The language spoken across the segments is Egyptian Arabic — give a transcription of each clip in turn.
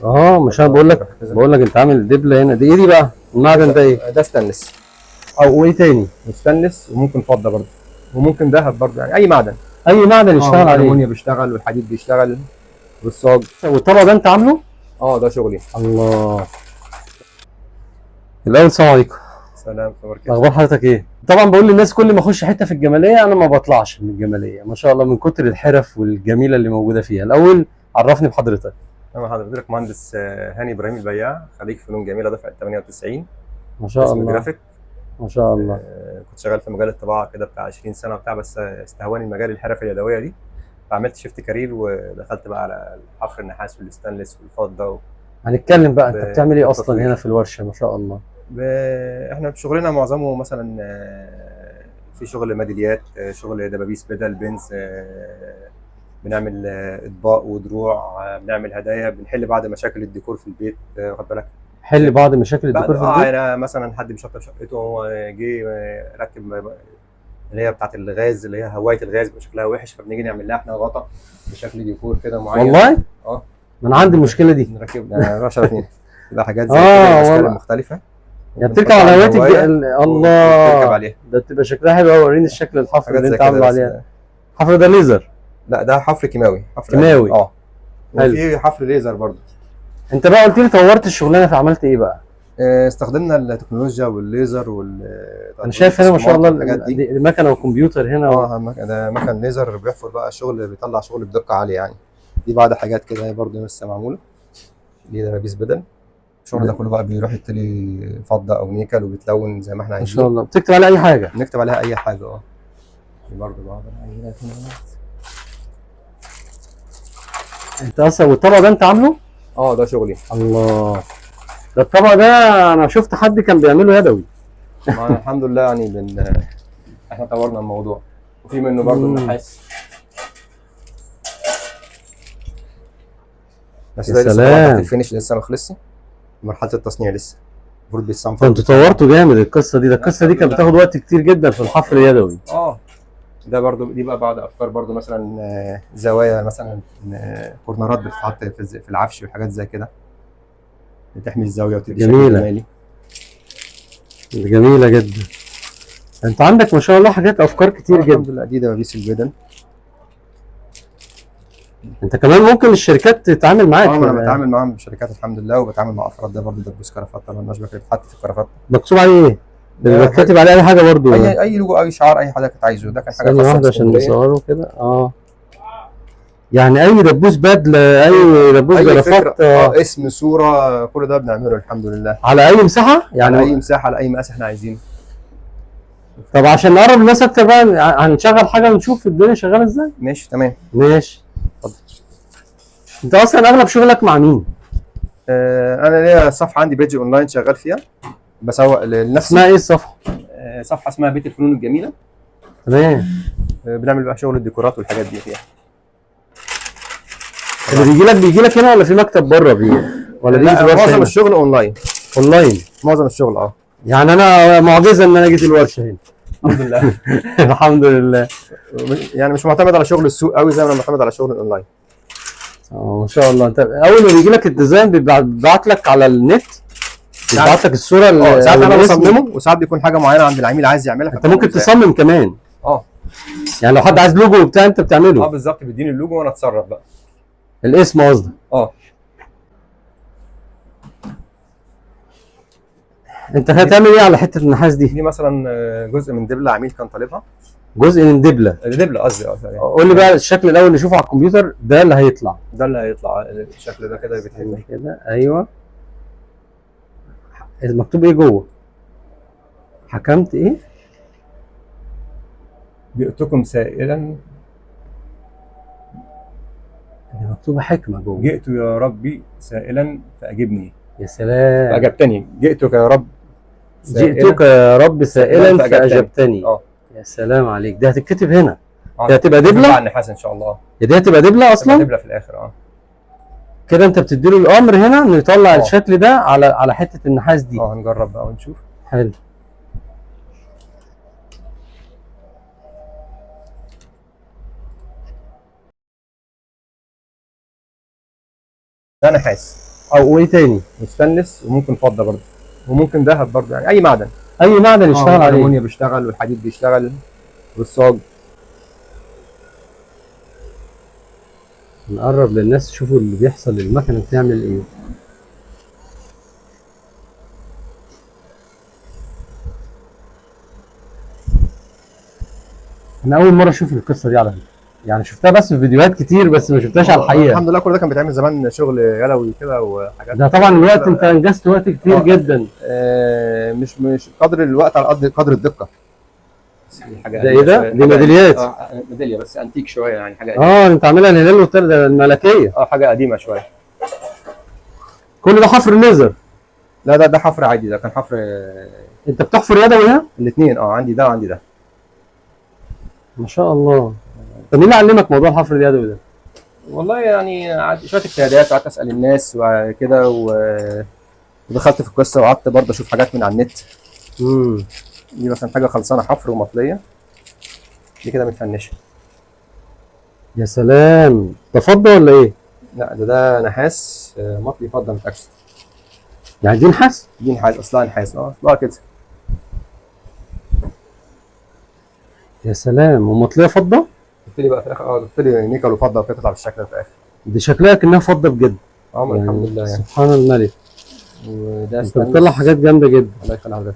اه مش انا بقول لك، بقول لك انت عامل دبله هنا، دي ايه دي بقى؟ المعدن ده ايه؟ ده ستانلس. او ايه تاني؟ ستانلس وممكن فضة برضه، وممكن ذهب برضه، يعني اي معدن. اي معدن يشتغل عليه. الالومنيوم بيشتغل، والحديد بيشتغل، والصاج. والطبق ده انت عامله؟ اه ده شغلي. الله. الاول السلام عليكم. سلام وبركاته. اخبار حضرتك ايه؟ طبعا بقول للناس كل ما اخش حتة في الجمالية انا ما بطلعش من الجمالية، ما شاء الله من كتر الحرف والجميلة اللي موجودة فيها. الاول عرفني بحضرتك. انا حضرتك مهندس هاني ابراهيم البياع، خريج فنون جميلة دفعه 98، ما شاء قسم الله جرافيك. ما شاء الله. كنت شغال في مجال الطباعة كده بتاع 20 سنة وبتاع، بس استهواني المجال الحرف اليدوية دي، فعملت shift career ودخلت بقى على حفر النحاس والستانلس والفضة هنتكلم بقى انت بتعمل ايه اصلا بالتصوير. هنا في الورشة؟ ما شاء الله. احنا شغلنا معظمه مثلا في شغل ميداليات، شغل دبابيس بدل بنز، بنعمل اطباق ودروع، بنعمل هدايا، بنحل بعض مشاكل الديكور في البيت، واخد بالك؟ حل بعض مشاكل الديكور في البيت. يعني مثلا حد بيشطب شقته، هو جه ركب اللي هي بتاعت الغاز، اللي هي هواية الغاز بيبقى شكلها وحش، فبنيجي نعمل لها احنا غطا بشكل ديكور كده معين. والله؟ اه ما انا عندي المشكلة دي. نركب ده 10 تبقى حاجات زي كده، اشكال والله. مختلفة. يعني بتركب على هواية الله، الله، عليها ده بتبقى شكلها حلو قوي. وريني الشكل الحفر حاجات اللي زي انت كده عامله بس. عليها. الحفر ده ليزر؟ لا ده حفر كيماوي. حفر كيماوي. اه. حلو. وفي حفر ليزر برضه. انت بقى قلت لي طورت الشغلانة، فعملت ايه بقى؟ استخدمنا التكنولوجيا والليزر وال انا شايف هنا ما شاء الله الحاجات دي. دي مكنه وكمبيوتر هنا اه ده مكن ليزر بيحفر بقى شغل، بيطلع شغل بدقة عالية يعني. دي بعض حاجات كده هي برضه لسه معمولة، دي دبابيس بدل. الشغل ده كله بقى بيروح يتلي فضة او نيكل وبيتلون زي ما احنا ما عايزين. شاء الله. بتكتب على اي حاجة؟ نكتب عليها اي حاجة. اه دي برضه بعض العينات هنا. انت اصلا والطبق ده انت عامله؟ اه ده شغلي. الله، ده الطبق ده انا شفت حد كان بيعمله يدوي. ما الحمد لله يعني احنا طورنا الموضوع، وفي منه برضه النحاس. بس يا ده لسه طبعا سلام. تحت ال finish، لسه ما خلصش مرحلة التصنيع، لسه المفروض بيتصنفر. ده انتوا طورتوا جامد القصة دي. ده القصة دي الحمد كانت لله. بتاخد وقت كتير جدا في الحفر اليدوي. اه ده برضو، دي بقى بعض افكار برضو، مثلا زوايا مثلا، كورنرات بتتحط في العفش وحاجات زي كده، بتحمي الزاوية وتدي شكل جميلة. جمالي. جميلة جدا. انت عندك ما شاء الله حاجات افكار كتير جدا. الحمد لله. دي دبابيس البدل. انت كمان ممكن الشركات تتعامل معاك. اه انا بتعامل معاهم بشركات الحمد لله، وبتعامل مع افراد. ده برضو دبوس كرافته مالناش بقى، بيتحط في الكرافته. مكتوب عليه ايه؟ ده ده بيبقى كاتب عليه اي حاجة برضو. اي لوجو، اي شعار، اي حاجة كنت عايزه. ده كان حاجة ثانية خاصة واحدة عشان باسكندرية. نصوره كده. اه يعني اي دبوس بدله، اي دبوس اي فكرة، جرافات، اسم، صوره، كل ده بنعمله الحمد لله. على اي مساحة يعني يعني. اي مساحة، على اي مقاس احنا عايزينه. طب عشان نقرب الناس اكتر بقى هنشغل حاجة ونشوف الدنيا شغالة ازاي. ماشي تمام. ماشي. اتفضل. انت اصلا اغلب شغلك مع مين؟ انا ليا صفحة عندي page online شغال فيها، بسوق لنفسي. اسمها ايه الصفحة؟ صفحة اسمها بيت الفنون الجميلة. تمام. بنعمل بقى شغل الديكورات والحاجات دي فيها. اللي بيجي لك هنا ولا في مكتب بره بي ولا بيجي في لا الورشة معظم هنا؟ الشغل اونلاين. اونلاين. معظم الشغل اه. يعني انا معجزه ان انا جيت الورشة هنا. الحمد لله. الحمد لله. يعني مش معتمد على شغل السوق قوي زي ما انا معتمد على شغل الاونلاين. اه ما شاء الله. انت اول ما بيجي لك ال design بيبعت لك على النت، بيبعت لك الصورة اه ساعات انا والاسم. بصممه، وساعات بيكون حاجة معينة عند العميل عايز يعملها. انت ممكن تصمم كمان؟ اه. يعني لو حد عايز لوجو وبتاع انت بتعمله؟ اه بالظبط، بيديني اللوجو وانا اتصرف بقى. الاسم قصدي. اه. انت هتعمل ايه على حتة النحاس دي؟ دي مثلا جزء من دبله عميل كان طالبها. جزء من دبله. دبله قصدي يعني. قول لي بقى الشكل الاول نشوفه على الكمبيوتر ده اللي هيطلع. ده اللي هيطلع الشكل ده كده بيتحط كده. ايوه. المكتوب ايه جوه؟ حكمت ايه؟ جئتكم سائلا. دي مكتوبة حكمه جوه. جئت يا ربي سائلا فاجبني. يا سلام. فاجبتني. جئتك يا رب سائلاً. جئتك يا رب سائلا فأجبتني. فاجبتني. اه. يا سلام عليك. ده هتتكتب هنا؟ دي هتبقى دبله دبله؟ على النحاس ان شاء الله. يا دي هتبقى دبله تبقى اصلا؟ دبله في الاخر. اه كده انت بتديله الامر هنا انه يطلع الشكل ده على حتة النحاس دي. اه هنجرب بقى ونشوف. حلو. ده نحاس. او ايه تاني؟ وستانلس، وممكن فضة برضه، وممكن ذهب برضه، يعني اي معدن. اي معدن يشتغل عليه. الالومنيوم بيشتغل، والحديد بيشتغل، والصاج. نقرب للناس يشوفوا اللي بيحصل، المكنه بتعمل ايه. انا اول مرة اشوف القصة دي على فكرة، يعني شفتها بس في فيديوهات كتير بس ما شفتهاش على الحقيقة. الحمد لله كل ده كان بيتعمل زمان شغل يدوي كده وحاجات. ده طبعا الوقت انت انجزت وقت كتير جدا. مش قدر الوقت على قد قدر الدقة. حاجة ده ايه ده؟ دي ميداليات. ميدالية بس انتيك شوية، يعني حاجة قديمة. انت عاملها الهلال والطير ده الملكية. حاجة قديمة شوية. كل ده حفر ليزر؟ لا ده حفر عادي، ده كان حفر. انت بتحفر يدوي هنا؟ الاثنين، عندي ده وعندي ده. ما شاء الله. طب مين اللي علمك موضوع الحفر اليدوي ده؟ والله يعني شوية اجتهادات، وقعدت اسال الناس وكده، ودخلت في القصة، وقعدت برضه اشوف حاجات من على النت. دي مثلا حاجة خلصانه حفر ومطليه، دي كده متفنشه. يا سلام، ده فضة ولا ايه؟ لا ده نحاس مطلي فضة متاكسد. يعني دي نحاس؟ دي نحاس، اصلها نحاس. اصلها كده. يا سلام، ومطليه فضة؟ قلت لي بقى في الاخر، قلت لي نيكل وفضة وكده، تطلع بالشكل ده في الاخر. دي شكلها كانها فضة بجد. يعني الحمد لله يعني. سبحان الملك. وده انت بتطلع حاجات جامدة جدا. الله يخلي حضرتك.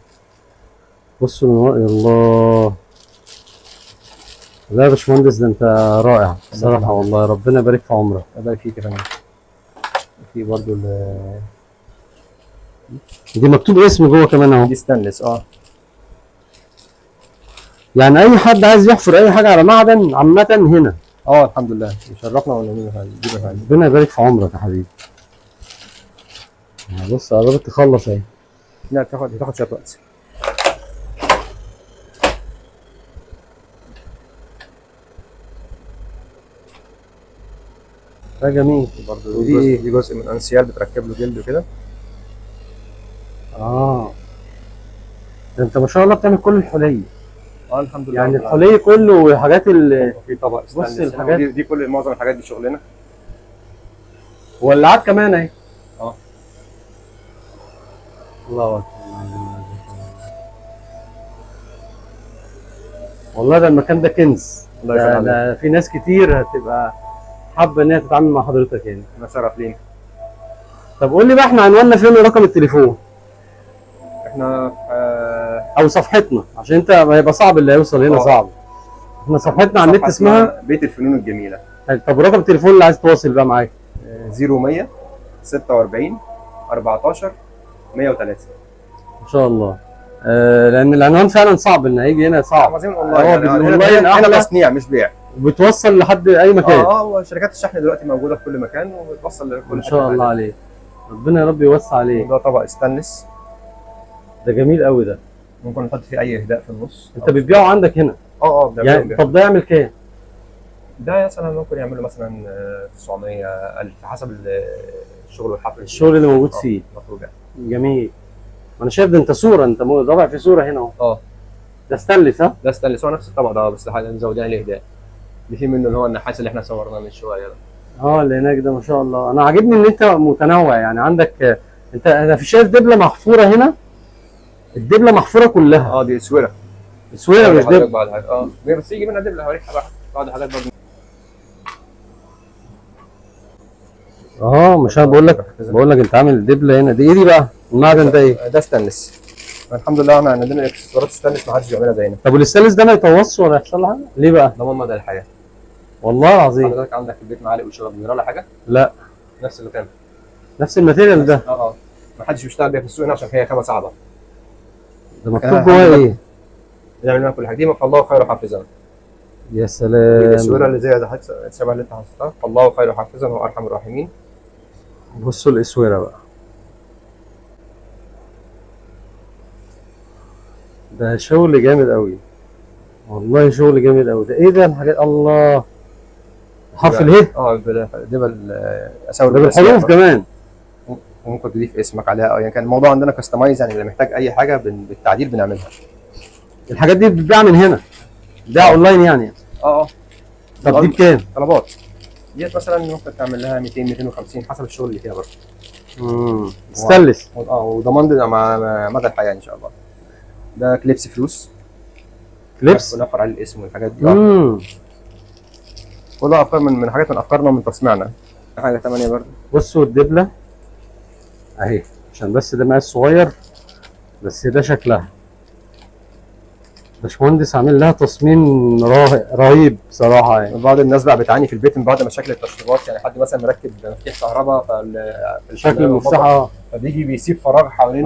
بصوا يا الله. لا يا باشمهندس ده انت رائع بصراحة والله، ربنا يبارك في عمرك. الله يبارك فيك يا فندم. في برضه دي مكتوب اسم جوه كمان اهو. دي ستانلس. يعني اي حد عايز يحفر اي حاجة على معدن عامة هنا. الحمد لله يشرفنا ونجيبها فعلا. ربنا يبارك في عمرك يا حبيبي. بص قربت تخلص اهي. لا بتاخد شوية وقت. ده جميل برضه. ودي ايه؟ دي جزء من انسيال بتركب له جلد وكده. ده انت ما شاء الله بتعمل كل الحلي. الحمد لله. يعني الحلي كله وحاجات في طبق. بص الحاجات دي كل معظم الحاجات دي شغلنا. ولاعات كمان اهي. الله اكبر. والله ده المكان ده كنز. الله يخليك. ده في ناس كتير هتبقى حابة ان هي تتعامل مع حضرتك يعني. انا شرف لينا. طب قول لي بقى احنا عنواننا فين ورقم التليفون؟ احنا او صفحتنا، عشان انت هيبقى صعب اللي هيوصل هنا. صعب. احنا صفحتنا على النت اسمها بيت الفنون الجميلة. طب رقم التليفون اللي عايز تواصل بقى معاك؟ 0100 46 14 103. ان شاء الله. لان العنوان فعلا صعب ان هيجي هنا، صعب. عظيم والله. يعني اونلاين هنا تصنيع مش بيع، وبتوصل لحد اي مكان. وشركات الشحن دلوقتي موجودة في كل مكان وبتوصل لكل ان شاء الله عليك. ربنا يا رب يوسع عليك. ده طبق ستانلس، ده جميل قوي ده. ممكن نحط فيه اي اهداء في النص. انت بتبيعه عندك هنا؟ يعني طب ده يعمل كام؟ ده مثلا ممكن يعمله مثلا 900 1000 حسب الشغل والحفل، الشغل اللي موجود فيه. المفروض يعني. جميل. انا شايف ده انت صوره، انت طابع في صوره هنا اهو. ده ستانلس ها؟ ده ستانلس، هو نفس الطبق ده بس مزودين عليه اهداء. اللي فيه منه اللي هو النحاس اللي احنا صورناه من شوية ده. اللي هناك ده ما شاء الله. انا عاجبني ان انت متنوع، يعني عندك انت، انا في شايف دبله محفورة هنا، الدبله محفورة كلها. دي اسورة. اسورة مش دبله. بس يجي منها دبله، هوريك بعض الحاجات برضه. مش انا بقول لك انت عامل دبله هنا. دي ايه دي بقى؟ المعدن ده ايه؟ ده ستانلس. الحمد لله احنا عندنا اكسسوارات ستانلس ما حدش بيعملها زينا. طب والستانلس ده ما يتوصش ولا يحصل له حاجة؟ ليه بقى؟ ضمان مدى الحياة. والله العظيم. حضرتك عندك في البيت معالق وشرب بيجرى لها حاجة؟ لا. نفس اللي كان. نفس ال material ده. ما حدش بيشتغل بيها في السوق هنا عشان هي خامة صعبة. ده مكتوب جواها ايه؟ بنعمل منها كل حاجة. دي فالله خير حافظا. يا سلام. الاسوره اللي زي ده شبه اللي انت حاططها، فالله خير حافظا وارحم الراحمين. بصوا الاسوره بقى. ده شغل جامد قوي والله، شغل جامد قوي. ده ايه ده الحاجات؟ الله، حرف اله. دبل اساور ده بالحروف كمان، وممكن تضيف اسمك عليها او يعني كان الموضوع عندنا customize، يعني اللي محتاج اي حاجة بالتعديل بنعملها. الحاجات دي بتتباع من هنا، بتتباع اونلاين يعني؟ طب دي بكام؟ طلبات ديت مثلا ممكن تعمل لها 200 250 حسب الشغل اللي فيها برضه. ستانلس. وضمان مع مدى الحياة ان شاء الله. ده clips فلوس. clips؟ ونفر عليه الاسم والحاجات دي. كلها افكار من حاجات من افكارنا ومن تصنيعنا. حاجة 8 برضه. بصوا الدبله اهي، عشان بس ده مقاس صغير، بس ده شكلها. باشمهندس عامل لها تصميم رهيب صراحة يعني. بعض الناس بقى بتعاني في البيت من بعض مشاكل التشطيبات، يعني حد مثلا مركب مفتاح كهرباء شكل المفتاح فبيجي بيسيب فراغ حوالين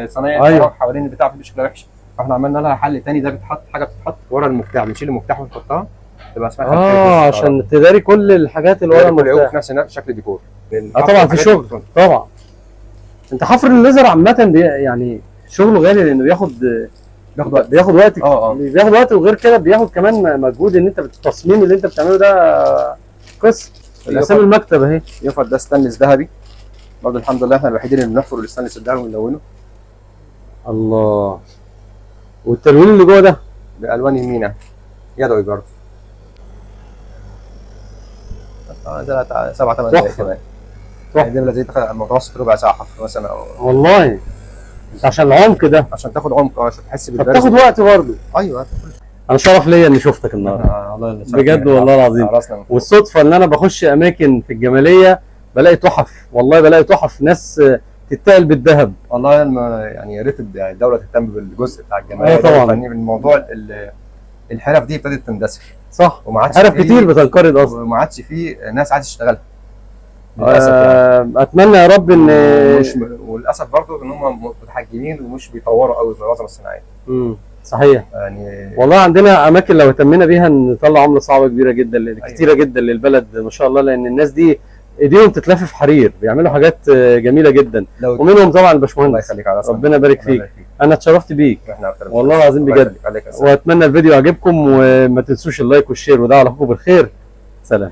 صنايع، فراغ حوالين البتاع بشكل وحش، فاحنا عملنا لها حل تاني. ده بتحط حاجة بتتحط ورا المفتاح، بنشيل المفتاح ونحطها تبقى اسمها عشان تداري كل الحاجات اللي ورا المفتاح في نفس الوقت شكل ديكور. طبعا في شغل. طبعا انت حفر الليزر عامة يعني شغله غالي، لانه بياخد وقت. بياخد وقت، وغير كده بياخد كمان مجهود ان انت التصميم اللي انت بتعمله ده قصة. اسامي المكتب اهي. ينفع ده ستانلس ذهبي برضه، الحمد لله احنا الوحيدين اللي بنحفر الستانلس الذهبي ونلونه. الله، والتلوين اللي جوه ده بالوان يمينه يدوي برضه. ده 7 8 دقايق كمان. يعني دي تاخد متوسط ربع ساعة حفر مثلا والله عشان العمق ده، عشان تاخد عمق، عشان تحس بالبرد، بتاخد وقت برضه. ايوه. انا شرف ليا اني شفتك النهارده والله بجد، والله العظيم. والصدفه ان انا بخش اماكن في الجمالية بلاقي تحف، والله بلاقي تحف، ناس تتقل بالذهب والله. يعني يا ريت الدولة تهتم بالجزء بتاع الجمالية. طبعا الموضوع الحرف دي ابتدت تندثر، صح، وما عادش حرف كتير بتنقرض اصلا، وما عادش في ناس عايزه تشتغلها للاسف. يعني اتمنى يا رب ان وللاسف برضه ان هم متحجمين ومش بيطوروا قوي في العظمة الصناعية. صحيح يعني والله عندنا اماكن لو اهتمينا بيها نطلع عمله صعبة كبيرة جدا، كتيرة جدا للبلد ما شاء الله، لان الناس دي ايديهم تتلف في حرير، بيعملوا حاجات جميلة جدا، ومنهم طبعا الباشمهندس. الله يخليك على راسنا، ربنا يبارك فيك. انا اتشرفت بيك والله العظيم بجد، واتمنى الفيديو يعجبكم، وما تنسوش ال like وال share، وده على اخوكم بالخير. سلام.